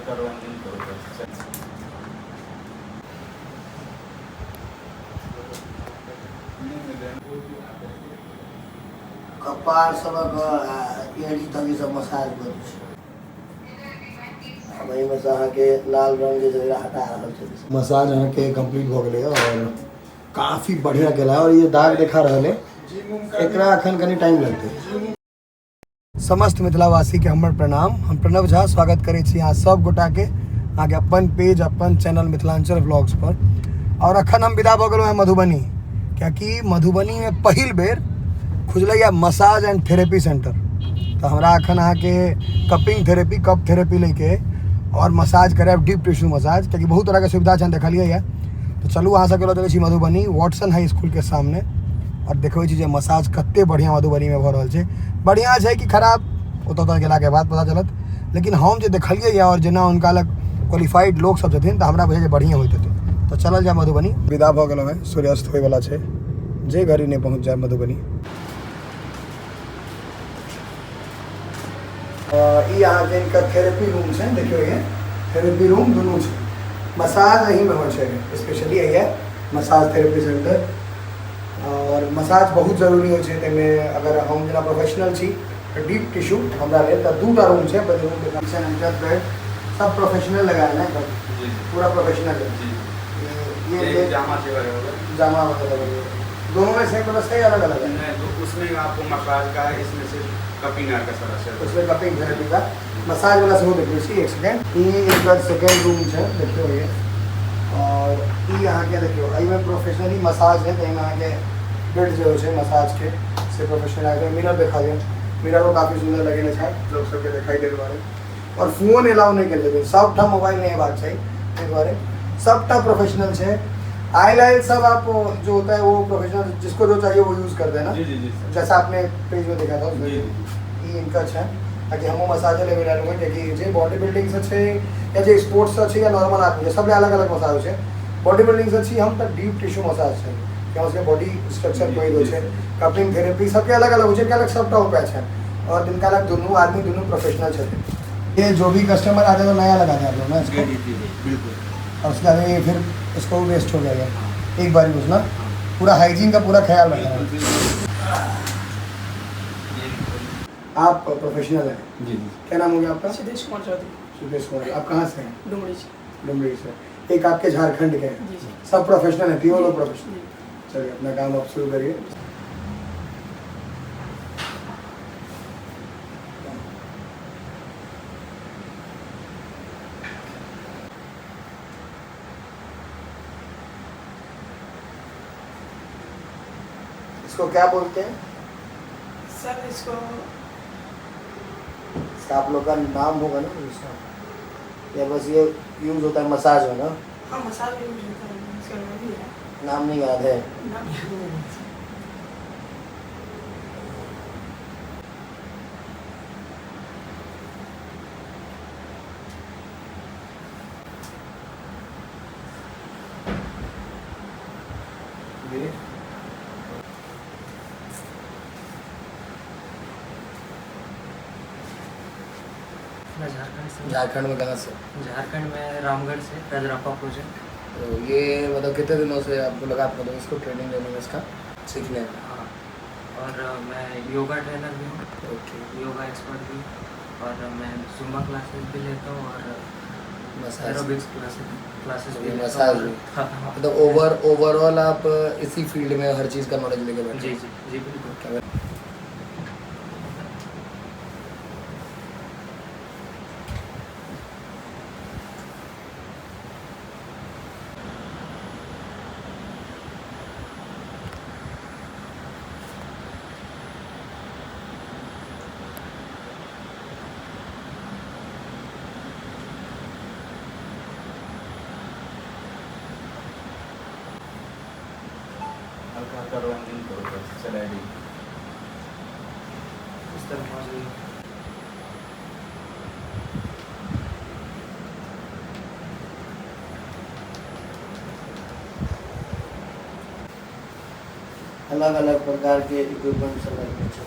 हल्का रंगीन करू। कपार सबक एड़ी तक ई सब मसाज करै छै। आब एहिमे से अहाँके लाल रंग जे छै हटा रहल छै। मसाज अहाँके कम्प्लीट भऽ गेलै और काफी बढ़िया गेला और ये दाग देखा रहल है, एकरा अखन कनि टाइम लगतै। समस्त मिथिलावासी के हमर प्रणाम। हम प्रणव झा स्वागत करै छी अहाँ सब गोटा के अहाँके अपन पेज अपन चैनल मिथिलांचल व्लॉग्स पर। और अखन हम विदा भऽ गेलहुँ हैं मधुबनी, कियाकि मधुबनी में पहिल बेर खुजलैया मसाज एंड थेरेपी सेंटर। तऽ हमरा अखन अहाँके कपिंग थेरेपी कप थेरेपी लैके और मसाज करायब, डीप टिश्यू मसाज, कियाकि बहुत तरहके सुविधा छै, देखलियै। तऽ चलू अहाँ सबके लऽ चलै छी मधुबनी वाटसन हाई स्कूल के सामने और देखबै छी जे मसाज कते बढ़िया मधुबनी में भऽ रहल छै। बढ़िया छै कि खराब ओतऽ तक गेलाके बाद पता चलत, लेकिन हम जे देखलियै या और जेना हुनका लग क्वालिफाइड लोक सब छथिन तऽ हमरा बुझाइ जे बढ़िया होइत हेतै। तऽ चलल जाय मधुबनी। विदा भऽ गेलहुँ हेँ, सूर्यास्त होइवला छै, जे घड़ी नहि पहुँच जाय मधुबनी। ई अहाँके इनकर थेरेपी रूम छै, देखियौ ये थेरेपी रूम दुनू छै। मसाज एहिमे होइ छै स्पेशली, एहि मसाज थेरेपी सेंटर। और मसाज बहुत जरूरी होइ छै, ताहिमे अगर हम जेना प्रोफेशनल छी तऽ डीप टिश्यू हमरा लेल तऽ दूटा रूम छै, बेडरूम किचन बेड सब प्रोफेशनल लगायल है, पूरा प्रोफेशनल है। ये जामा वगैरह, जामा वगैरह दोनों में सेम व्यवस्था है, अलग अलग है? नहीं, तो उसमें आपको मसाज का है, इसमें सिर्फ कपिंग का सारा सेट। उसमें कपिंग थेरेपी का मसाज वाला सेहो देखबै छी। एक सेकेंड, ई एकर सेकेंड रूम छै, देखियौ ये। और ई अहाँके देखियौ एहिमे प्रोफेशनली मसाज है, एहिमे अहाँके बेड जे होइ छै मसाज के से प्रोफेशनल अहाँके मिरर देखा देब, मिररो काफी सुन्दर लगेने छै लोक सबके देखाइ दै दुआरे। और फोन अलाउ नहि केने छथिन, सबठाम मोबाइल नहि हेबाक चाही, ताहि दुआरे सबटा प्रोफेशनल छै। आयल आयल सब आप जो होता है वो प्रोफेशनल, जिसको जो चाहिए वो यूज करते हैं ना? जी जी जी सर। जैसा आपने पेज में देखा था उसमें। जी, जी। ई इनका छै, ताकि हमहूँ मसाजे लेबै लए लेबै, कियाकि जे बॉडी बिल्डिंग से छै या जे स्पोर्ट्स से छै या नॉर्मल आदमी छै, सब अलग अलग मसाज होइ छै। बॉडी बिल्डिंग से छी हम तऽ डीप टिश्यू मसाज छै, कि उसके बॉडी स्ट्रक्चर पैघ होइ छै। कपिंग थेरेपी सबके अलग अलग होइ छै, अलग सबटा उपाय छै और जिनका अलग दुनू आदमी दुनू प्रोफेशनल छथिन। ये जो भी कस्टमर आते हैं तो नया लगाते हैं आप लोग ना इसको? जी जी जी जी बिल्कुल। और उसके बाद ये फिर इसको वेस्ट हो जाएगा एक बार यूज ना, पूरा हाइजीन का पूरा ख्याल रखना है। आप प्रोफेशनल हैं? जी जी। क्या नाम हो गया आपका? सिद्धेश कुमार चौधरी। सुदेश कुमार, आप कहाँ से हैं? डुमरी से। डुमरी से। एक आपके झारखंड के हैं? जी जी। सब प्रोफेशनल है, तीनों लोग प्रोफेशनल। जी। चलिए अपना काम आप शुरू करिए। इसको क्या बोलते हैं? सर इसको इसका आप लोग का नाम होगा ना इसका, या बस ये यूज होता है मसाज में ना? हाँ, मसाज में यूज होता है, इसका नाम भी है। नाम नहीं याद है? नाम याद नहीं है। मैं झारखंड से। झारखंड में कहाँ से? झारखंड में रामगढ़ से, रजरप्पा प्रोजेक्ट। तो ये मतलब कितने दिनों से आपको लगा मतलब इसको ट्रेनिंग लेने में, इसका सीखने में? हाँ, और मैं योगा ट्रेनर भी हूँ। ओके। योगा एक्सपर्ट भी हूँ और मैं जुम्बा क्लासेस भी लेता हूँ और मसाज एरोबिक्स क्लासेस भी लेता हूँ। मसाज भी। हाँ हाँ। मतलब ओवरऑल आप इसी फील्ड में हर चीज़ का नॉलेज लेके बैठे जी हैं। जी जी बिल्कुल। हल्का हल्का रंगीन करू, स्लाइडिंग। इस तरह पहुँच गई। अलग अलग प्रकार के इक्विपमेंट सब रखने छै।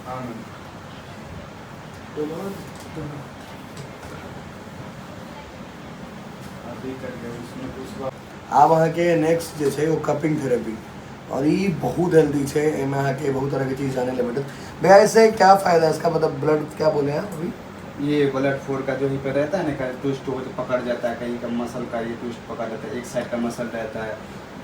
हाँ मैम। अभी कर गए उसमें उस बार। आब अहाँके नेक्स्ट जे छै ओ कपिंग थेरेपी, और ई बहुत हेल्दी छै। एहिमे अहाँके बहुत तरहके चीज जानै लए भेटत। भैया इससे क्या फायदा है इसका, मतलब ब्लड क्या बोले हैं अभी? ये ब्लड फोर का जो ही पे रहता है ना, ट्विस्ट हो तो पकड़ जाता है, कहीं का मसल का ये ट्विस्ट पकड़ जाता है, एक साइड का मसल रहता है,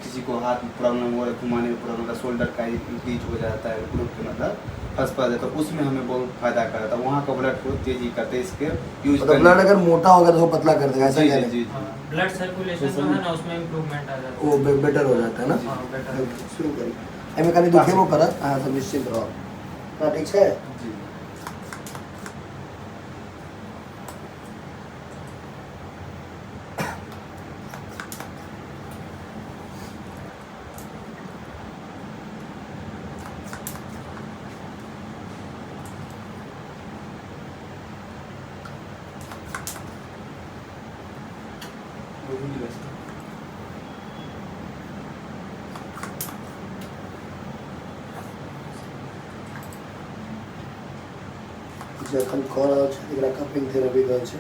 किसी को हाथ में प्रॉब्लम हो रहा है, घुमाने में प्रॉब्लम होता है, शोल्डर का लीज हो जाता है, ग्रुप के मतलब फंस पा जाता है, उसमें हमें बहुत फायदा करता है। वहाँ का ब्लड फ्लो तेजी करते हैं इसके यूज। मतलब ब्लड अगर मोटा होगा तो वो पतला कर देगा, ऐसा जी कह जी रहे हैं? जी। हाँ, ब्लड सर्कुलेशन जो है ना उसमें इम्प्रूवमेंट आ जाता वो है। बेटर हो जाता है ना। हाँ, बेटर। शुरू करी। एहिमे कनि दुखेबो करत, अहाँ सब निश्चिंत रहब। हाँ, ठीक छै। जी। वो भी मिला सर। जखन कऽ रहल छै एकरा कपिंग थेरेपी कहै छै।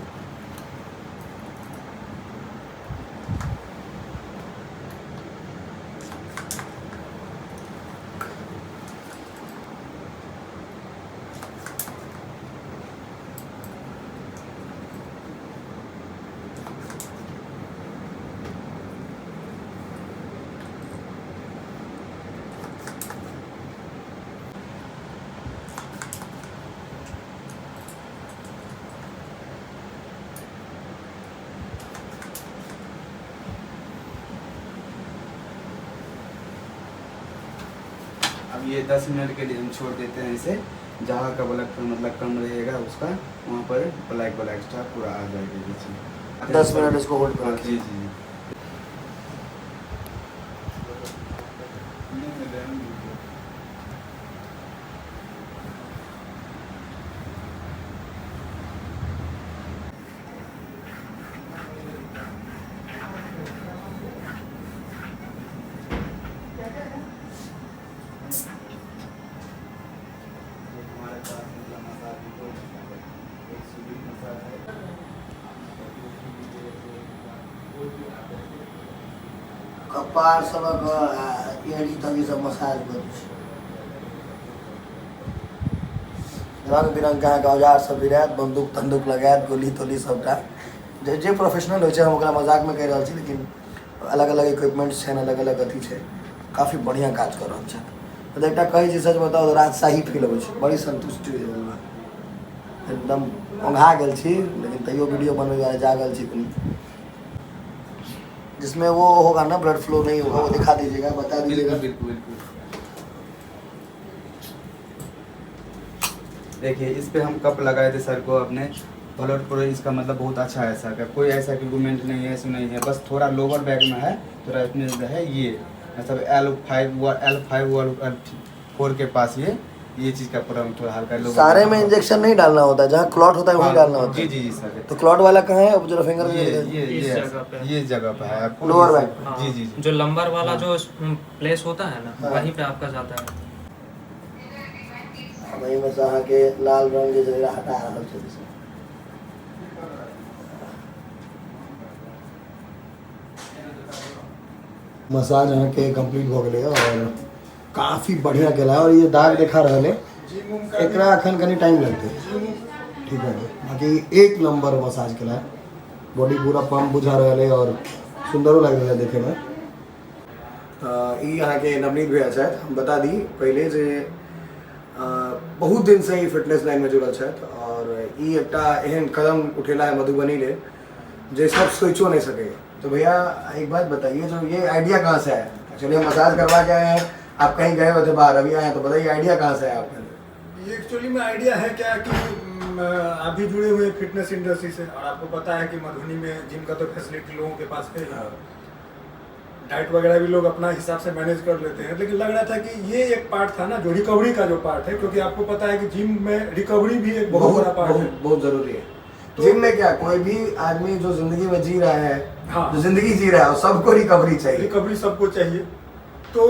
अब ये 10 मिनट के लिए हम छोड़ देते हैं इसे, जहाँ का ब्लड फ्लो मतलब कम रहेगा उसका वहाँ पर ब्लैक ब्लैक स्टार पूरा आ जाएगा ये चीज़। 10 मिनट इसको होल्ड हाँ, करो। जी जी जी। हमारे पास मतलब मसाज भी दो मसाज है, एक सुडीन मसाज है और दूसरी भी जैसे कोई भी आता है। कपार सबक आ एड़ी तक ई सब मसाज करै छै। रंग बिरंग के अहाँके औजार सब भी रहत, बंदूक तंदूक लगायत, गोली तोली सबटा। जे जे प्रोफेशनल होइ छै, हम ओकरा मजाकमे कहि रहल छी, लेकिन अलग अलग इक्विपमेंट्स छै, अलग अलग अथी छै, काफी बढ़िआँ काज कऽ रहल छथि। मतलब एकटा कहै छी, सच बताउ तऽ राजशाही फील अबै छै, बड़ी संतुष्टि होइ हमरा, एकदम ओंघा गेल छी, लेकिन तैयो वीडियो बनबै दुआरे जागल छी कनि। जिसमें वो होगा ना ब्लड फ्लो नहीं होगा, वो दिखा दीजिएगा, बता दीजिएगा। बिल्कुल बिल्कुल बिल्कुल। देखिए इस पे हम कप लगाए थे सर को अपने, ब्लड फ्लो इसका मतलब बहुत अच्छा है सर का, कोई ऐसा इम्प्रूवमेंट नहीं है, ऐसा नहीं है, बस थोड़ा लोअर बैक में है, थोड़ा इसमें है ये मतलब L5 व L5 व L4 के पास ये चीज़ का प्रॉब्लम थोड़ा हल्का लोअर सारे बैक में इंजेक्शन नहीं डालना होता है, जहाँ क्लॉट होता है वहीं हाँ, डालना होता जी है। जी जी सर। तो क्लॉट वाला कहाँ है? अब जरा फिंगर ये में ये इस ये जगह पे। ये जगह पे है आपको। लोअर बैक पे। हाँ, जी जी जी। जो लंबर वाला जो प्लेस होता है ना, हाँ। वहीं पे आपका जाता है। वही में से अहाँके लाल रंग जे छै एकरा हटा रहल छै। मसाज अहाँके कम्प्लीट भऽ गेलै और काफी बढ़िया केला। और ये दाग देखा रहल है, एकरा अखन कनि टाइम लगतै, ठीक है। बाकी एक नंबर मसाज केला है, बॉडी पूरा पंप बुझा रहल है और सुंदरो लागि रहल है देखैमे। तऽ ई अहाँके नवनीत भैया छथि। हम बता दी पहिले जे बहुत दिन से ई फिटनेस लाइनमे जुड़ल छथि और ई एकटा एहन कदम उठेला है मधुबनी लेल जे सब सोचो नहीं सके। तो भैया एक बात बताइए, जो ये आइडिया कहाँ से आया? एक्चुअली हम मसाज करवा के आए हैं, आप कहीं गए हुए थे बाहर, अभी आए हैं, तो बताइए आइडिया कहाँ से आया आपके? ये एक्चुअली में आइडिया है क्या कि आप भी जुड़े हुए हैं फिटनेस इंडस्ट्री से और आपको पता है कि मधुबनी में जिम का तो फैसिलिटी लोगों के पास है ही। डाइट वगैरह भी लोग अपना हिसाब से मैनेज कर लेते हैं, लेकिन लग रहा था कि ये एक पार्ट था ना जो रिकवरी का जो पार्ट है, क्योंकि आपको पता है कि जिम में रिकवरी भी एक बहुत बड़ा पार्ट है, बहुत बहुत जरूरी है। तो जिम में क्या, कोई भी आदमी जो जिंदगी में जी रहा है, हाँ। जो जिंदगी जी रहा है, सबको रिकवरी चाहिए। रिकवरी सबको चाहिए। तो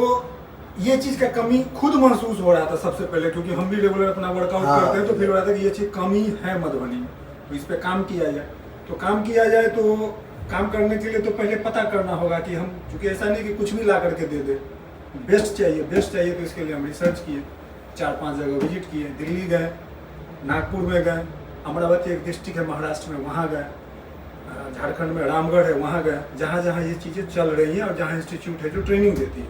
ये चीज़ का कमी खुद महसूस हो रहा था सबसे पहले, क्योंकि हम भी रेगुलर अपना वर्कआउट हाँ। करते हैं, तो फिर हो रहा था कि ये चीज़ कमी है मधुबनी में, तो इस पर काम किया जाए। तो काम किया जाए तो काम करने के लिए तो पहले पता करना होगा कि हम, चूँकि ऐसा नहीं कि कुछ भी ला करके दे दे, बेस्ट चाहिए, बेस्ट चाहिए, तो इसके लिए हम रिसर्च किए, 4-5 जगह विजिट किए, दिल्ली गए, नागपुर में गए, अमरावती एक डिस्ट्रिक्ट है महाराष्ट्र में, वहाँ गए, झारखंड में रामगढ़ है, वहाँ गए, जहाँ जहाँ ये चीज़ें चल रही हैं और जहाँ इंस्टीट्यूट है जो ट्रेनिंग देती है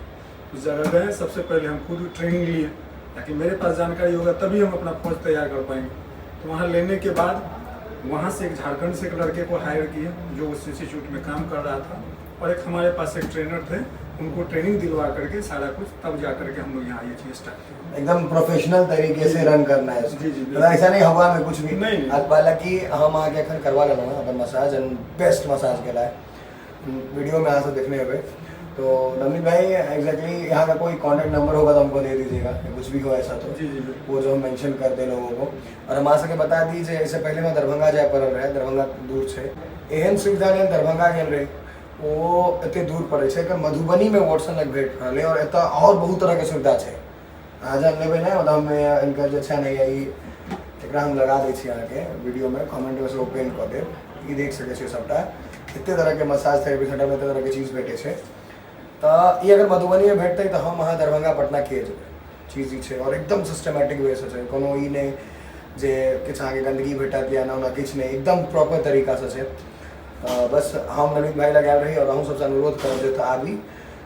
उस जगह गए। सबसे पहले हम खुद ट्रेनिंग लिए ताकि मेरे पास जानकारी होगा तभी हम अपना फौज तैयार कर पाएंगे। तो वहाँ लेने के बाद वहाँ से एक झारखंड से एक लड़के को हायर किए जो उस इंस्टीट्यूट में काम कर रहा था, और एक हमारे पास एक ट्रेनर थे, उनको ट्रेनिंग दिलवा करके सारा कुछ, तब जा करके हम लोग यहाँ ये चीज़ स्टार्ट किया। एकदम प्रोफेशनल तरीके से रन करना है इसको। जी, जी, मतलब ऐसा नहीं हवा में कुछ भी नहीं, नहीं। हालांकि हम आके अखन करवा लेना है अपन मसाज एंड बेस्ट मसाज के लाए वीडियो में यहाँ से देखने हुए। तो नवनीत भाई एग्जैक्टली यहाँ का कोई कॉन्टैक्ट नंबर होगा तो हमको दे दीजिएगा, कुछ भी हो ऐसा तो जी, जी, बिल्कुल। वो जो हम मेंशन कर दे लोगों को। और हम आ सके बता दीजिए, इससे पहले मैं दरभंगा जाए पड़ल रहे, दरभंगा दूर से एहन सुविधा नहीं दरभंगा गेल रहे, वो एते दूर पड़े छै। एकर मधुबनी में वॉटसन लग भेट रहल है और एतऽ और बहुत तरह के सुविधा छै। अहाँ जहन लेबै ने मतलब हम इनकर जे छै ने ई एकरा हम लगा दै छी अहाँके वीडियो में, कमेंट में से ओपन कऽ देब, ई देख सकै छियै सबटा। एते तरह के मसाज थेरेपी सेंटर में एते तरह के चीज भेटै छै। तऽ ई अगर मधुबनी में भेटतै तऽ हम अहाँ दरभंगा पटना किए जेबै, चीज ई छै। और एकदम सिस्टमेटिक वे से छै, कोनो ई नहि जे किछु अहाँके गन्दगी भेटत या एना ओना किछु नहि, एकदम प्रॉपर तरीकासँ छै। बस हम नवनीत भाई लग आयल रही और अहूँ सबसे अनुरोध करब जे आबी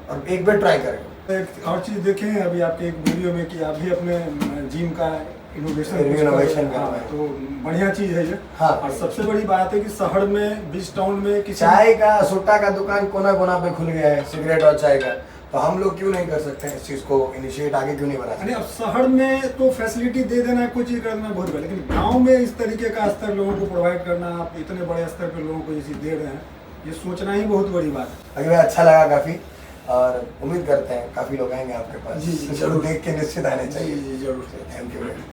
और एक बेर ट्राई करें। एक और चीज़ देखे हैं अभी आपके एक वीडियो में कि आप भी अपने जिम का इनोवेशन इनोवेशन कर हाँ, रहे हैं। तो बढ़िया चीज़ है ये। हाँ। और सबसे बड़ी बात है कि शहर में, बीच टाउन में किसी चाय का सुट्टा का दुकान कोना कोना पे खुल गया है, सिगरेट और चाय का, तो हम लोग क्यों नहीं कर सकते हैं इस चीज़ को इनिशिएट, आगे क्यों नहीं बढ़ा सकते? नहीं, अब शहर में तो फैसिलिटी दे देना कोई चीज़ करना बहुत बड़ा, लेकिन गांव में इस तरीके का स्तर लोगों को प्रोवाइड करना, आप इतने बड़े स्तर पे लोगों को ये चीज़ दे रहे हैं, ये सोचना ही बहुत बड़ी बात है। अगर अच्छा लगा काफ़ी, और उम्मीद करते हैं काफ़ी लोग आएंगे आपके पास। जी, जी, जरूर देख के निश्चित आने चाहिए। जी, जी, जरूर। Thank you.